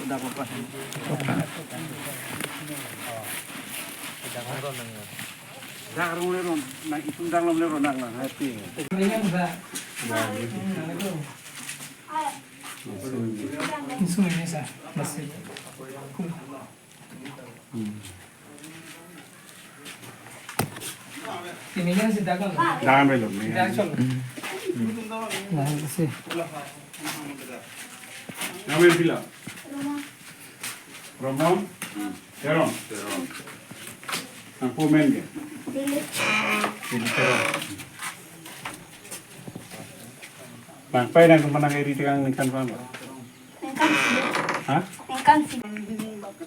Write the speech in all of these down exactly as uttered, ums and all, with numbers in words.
Dak rong le rong, nang itum dak rong le rong nang nang hati. Insum ini sa, masih. Ini kan si dagang. Dagang belum, ya. Dagang. Nah, sih. Nama yang bilang? Romon? Teron? Teron. Nangpo men ke? Dilip. Dilip Teron. Nangpai nang kemana ke ri tegang ningkan pam? Ningkan si. Ha? Ningkan si.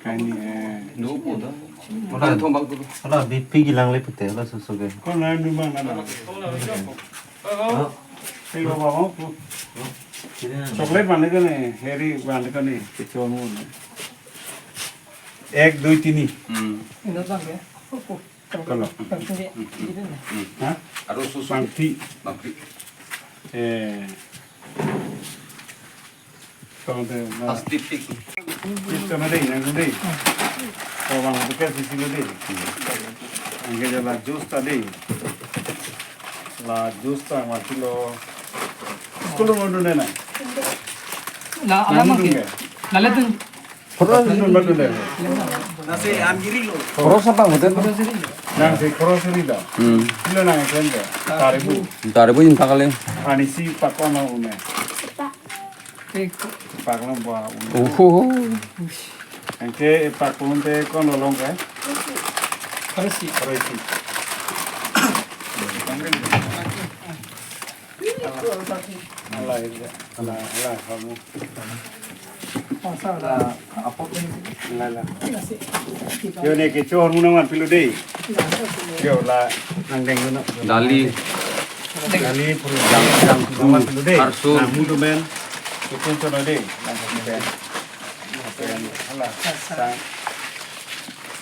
Kaini, eh. Dua puluh dah. Mana thom bak tu? Hala B P kelang le pute, hala susu ke. Kon lain rumah mana? Hei, bawa mau tu. Chocolate mana ke ni? Heri mana ke ni? Kecil mu ni. Ek, dui, tini. Hmm. Ini tak ya? Kalau. Ini. Ha? Harus susu. Bangti. Bangti. Eh. Kalau de, na. Plastik. Kita na dei, nang dei. Kalau bang bukan sisi lo dei. Nang ke la justa dei. La justa mati lo. Sekolah mau dulu na. La, alam ke? La letun. Pura. Nasi angiri lo. Pura sapa hotel? Nang si pura seri da. Hmm. Kilo nang kende. Taribu. Taribu inta kali. Ani si pakon na une. Pakon ba une. Oho. Anke pakon te kon lo long ke? Parisi. Parisi. Ala, ala, ala, kamu. Ala, ala. Yo, ne kecho hormu nangvan pilo dei. Yo, la nang deng dulu. Dali. Dali puru. Jang, jang, nangvan pilo dei. Arsu. Nang mudu men. Kepun chono dei. Nang mudu men. Ala, sang.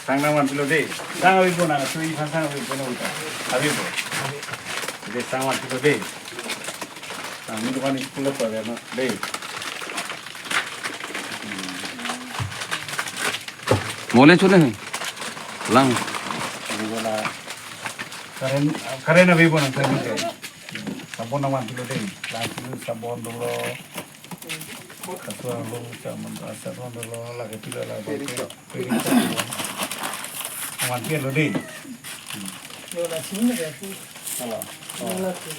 Sang nangvan pilo dei. Sang avi po nang, sui phan sang avi po nang uta. Avi po. Dei sang van pilo dei. Sang mudu kan school pa ya na dei. Mole chole hai. Lang. Dei bola. Current, current avi po nang current dei. Sabon nangvan pilo dei. Lang pilo sabon dolo. Kasuar long sa man asa ron lo lagi pila la. Peri chok. Peri chok. Aman pia lo dei. Yo la sini ya tu. Salah. Yo la tu.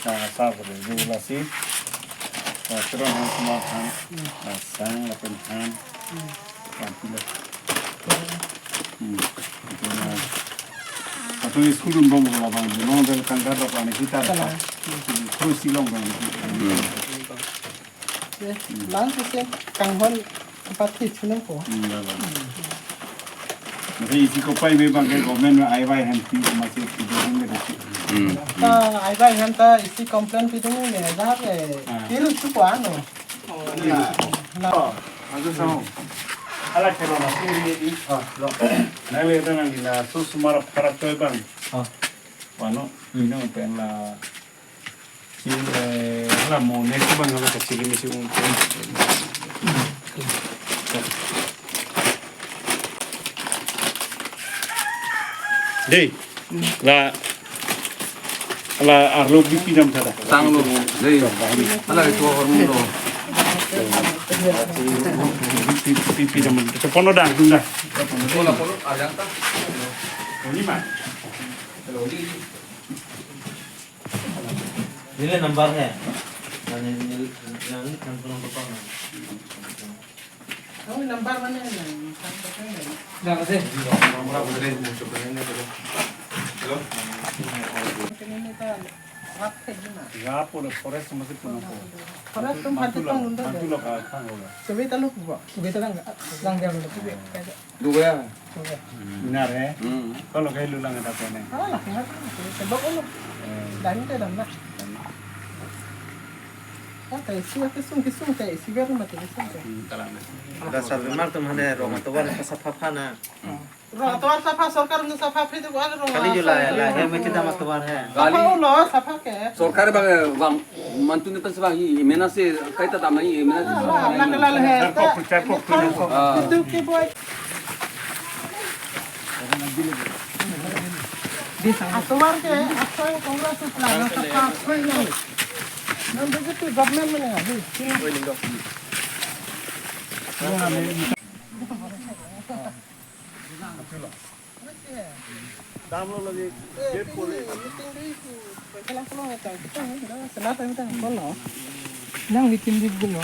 Nah, sabar dei. Yo la si. Nah, terus han semua han. Nah, sang lapen han. Aman pila. Hmm. Itu na. Atau school dun bom ko labang. Nong del kangkar lo pani kita. Salah. Terus silong bang. Hmm. Lang ke kanghon kepathi chunang ko. Hmm, ya, ya. Maka isi kopai me bang ke government me ai bai han pi masih tidak ada. Hmm. Ta ai bai han ta isi complain pidun me dah ke. Ah. Piru chuko ano. Na. Aduh, sama. Ala chero na siri di. Ah, lo. Na le ta nang la susumar para choi bang. Ah. Wano, ino pen la. Chile, la mo next bang la kachili mesi un. Dei, la, la arlo B P dam thada. Tanglo, dei. Ala itu hormon lo. B P, B P dam. Tepono dang, tunda. Pola, pola, arjang ta. Ini mah. Ini number hai. Yang ini, yang ini kan phone number pa na. Oh, number mana na? Number mana? Jangan sih. Hello. Ini kan rap hai na. Rap pura forest masih punya po. Forest tum hati tong unda. Mantu lo ka, kang lo. Sebi talu po. Sebi talang, lang dia lo. Dua. Benar ya? Hmm. Kalau kayak lu lang ada apa nih? Ah, lah, nggak tahu. Sebab ulu. Eh. Dan itu dan lah. Kata isi ya kesung kesung ke isi biar mati kesung ke. Dasar bemar atum hane rong atovar sapha pha na. Rong atovar sapha sorkar nu sapha phi tu kan rong. Kali atovar jula sapha la hai mati dam atovar hai. Sapha lo sapha ke. Sorkar bang bang mantu ni pen sebang i mena se kaita dam i mena se. Ah, lak lal hai. Ah. Itu ke boy. Atovar ke, atovar Congress itu lah, nang sapha, atovar nang. Nang B J P government mana, di sini. Dam lo lagi, gate kole. Nang meeting di gulo.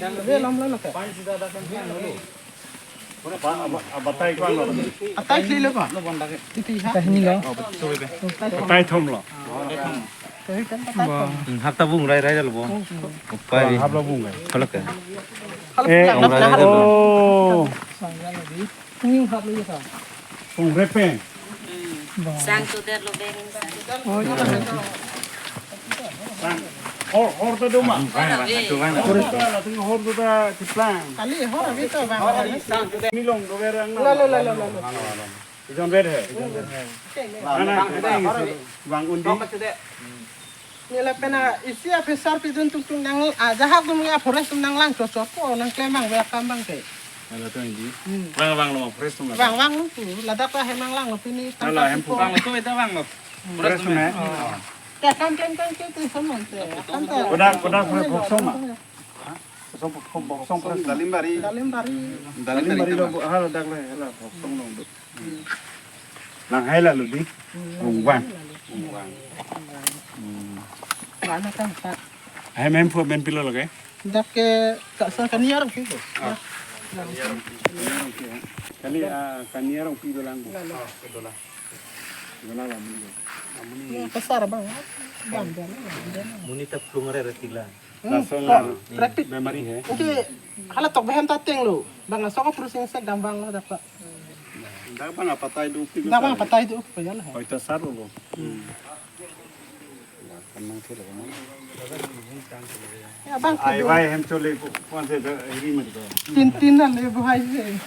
Nang be lam lo na ke. Atai kilo pa? Titi ha? Atai hini lo. Atai thom lo. Hap ta bung rai rai lo bo. Upai. Hap lo bung rai. Halak ke. Eh, oh. Ning hap lo ya sa. Bung repen. Sang tu der lo beng. Oh, iya. Hor, hor ta doma. Hor ta, latung hor ta kiplang. Kali hor abi to bang. Milong dover ang. La, la, la, la, la. Ijon vet hai. Ana, bang undi. Nila pena isi a pressure pidun tung tung nang, ah, jahak dum ya forest dum nang lang chot chot ko nang klem bang ya kam bang ke. Ala to indi. Hmm. Bang bang lo forest dum. Bang bang lo tu ladak ta hem nang lang lo pini. Ala hem pu. Bang lo tu itu bang lo. Forest dum hai. Ke kam klem klem ke tu sama te. Kan ta. Kodak kodak forest boksong ma. Boksong boksong boksong forest. Dalimbari. Dalimbari. Dalimbari lo hal dak le hal boksong lo. Lang hai la lo di. Rungwang. Rungwang. Hmm. Mana kan tak. Hai mem pu men pilo lagi. Dak ke ka sa kaniar pi ko. Ah. Kaniar pi. Kali ah kaniar pi dolang bu. Dolang. Dolang la muni. Muni. Ya, kasar bang. Bang dan. Muni ta plung re re tila. Hmm, langsung kok rapid. Bemari hai. Oke, hala tok behem ta teng lo. Bang asok processing se dam bang lo dapat. Dak bang apatai do pi. Dak bang apatai do pi ya lah. Oi ta sar lo. Hmm. Ya, kan nang thelo kan. Ya bang. Ai bai hem chole ko kon se ri ma ko. Tin tin na le bo hai se.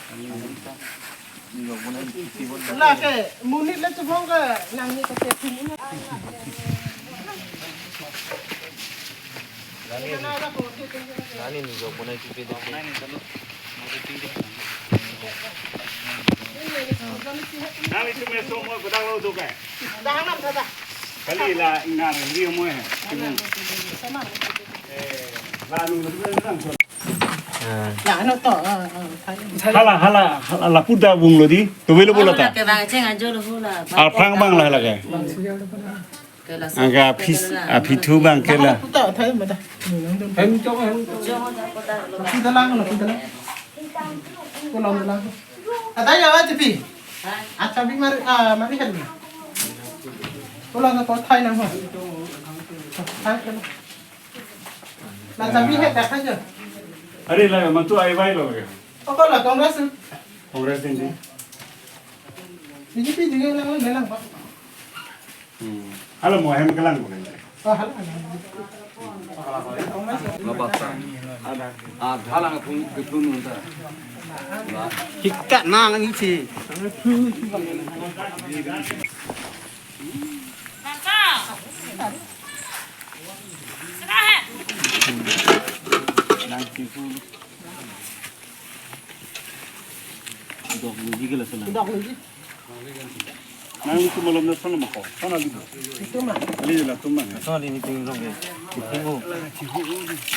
La ke, monit le chubong ke, nangni ke chepin ini. Nani, nani ni jo bonai kipi de. Nani tu me so mo godang lo tu kai. Dah hanam dah dah. Kali la ingnar ri mo hai. Sama. Eh, la nu tu kan. Nah, ano to? Ah, ah, saya. Hala, hala, hala, lapu ta bung lo di. Tuwi lo bola ta. Ke bang cheng ajo lo hula. Arphang bang la lake. Ke la. Angke aphis, aphi thu bang ke la. Puta, thai mata. Puta lang, puta lang. Pulang lang. Ada ya, ada pi. Acha bi mari, ah, mari kan. Pulang ke kota nang ho. Thai kan. Lachabi hai dak aja. Are la mantu ai vai lo ke. Oko la Congress. Congress din di. B J P juga lang lang lang pak. Hmm. Hala mo hem kelang ko. Oh, hala. Mabasa. Ada. Ah, hala nga pun ke pun nunta. Hikta nang ni si. Dok luji ke la sana. Dok luji. Nang itu malam na sana mako. Sana di. Itu mah. Kali la tu mah. Sana di meeting rong ke. Itu.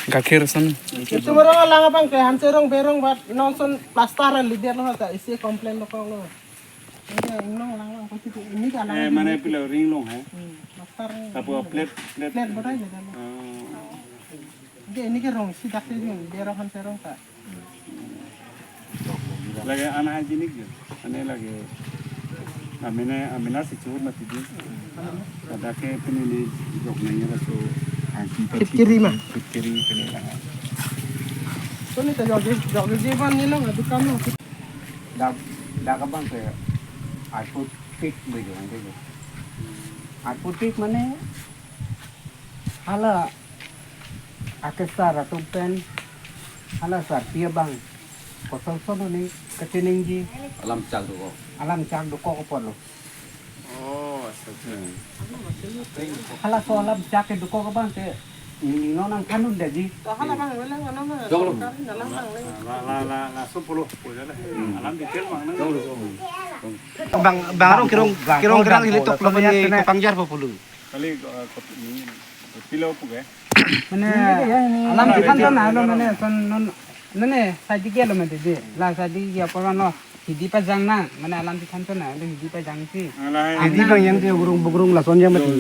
Gakhir san. Itu baru lang abang ke hanse rong berong bat nonson plaster leader lo ta isi complain lo kong lo. Ini inglong lang lang pasti tu ini kan. Eh, mana pilo ring long hai? Hmm, plaster. Tapi plate plate. Plate berai je kan. Oh. Oke, ini ke rong si dak si rong, dia rong hanse rong ta. Lagi anak jenik je. Ane lagi. Amene, amena si chur mati di. Ada ke pini ni jok nanya la so. Angki pati. Kiri ma. Kiri pini lagi. Kuni ta jok jok jok ban ni long adu kam long. Dak dak abang ke airport pik bejo ande jo. Airport pik mane Hala akesar atum pen, hala sarpi abang kosonson oni kachiningji, alam chak dokok, alam chak dokok apotlo. Oh, acha, acha. Halaso alam chak dokok abang te, neli non nangthan-un detji. To hala bang, wala, wala, wala. Jong lo. Kari na lang bang, wala. La, la, la, la, so pulo, pulo le. Alam detail bang nang. Jong lo, jong lo. Bang, bang arong kerong, kerong kerang hili tok lo mane, kepangjar po pulo. Kali, eh, kot-, ini, pilo pu ke? Mane, alam chethan chot nanglo mane, son non, mane, sadi ke lo mane dei. La sadi ke apa lo? Hidi pajang nang, mane alam chethan chot nanglo, hidi pajangsi. Alah, hidi pajang te burung, burung lason jam mati.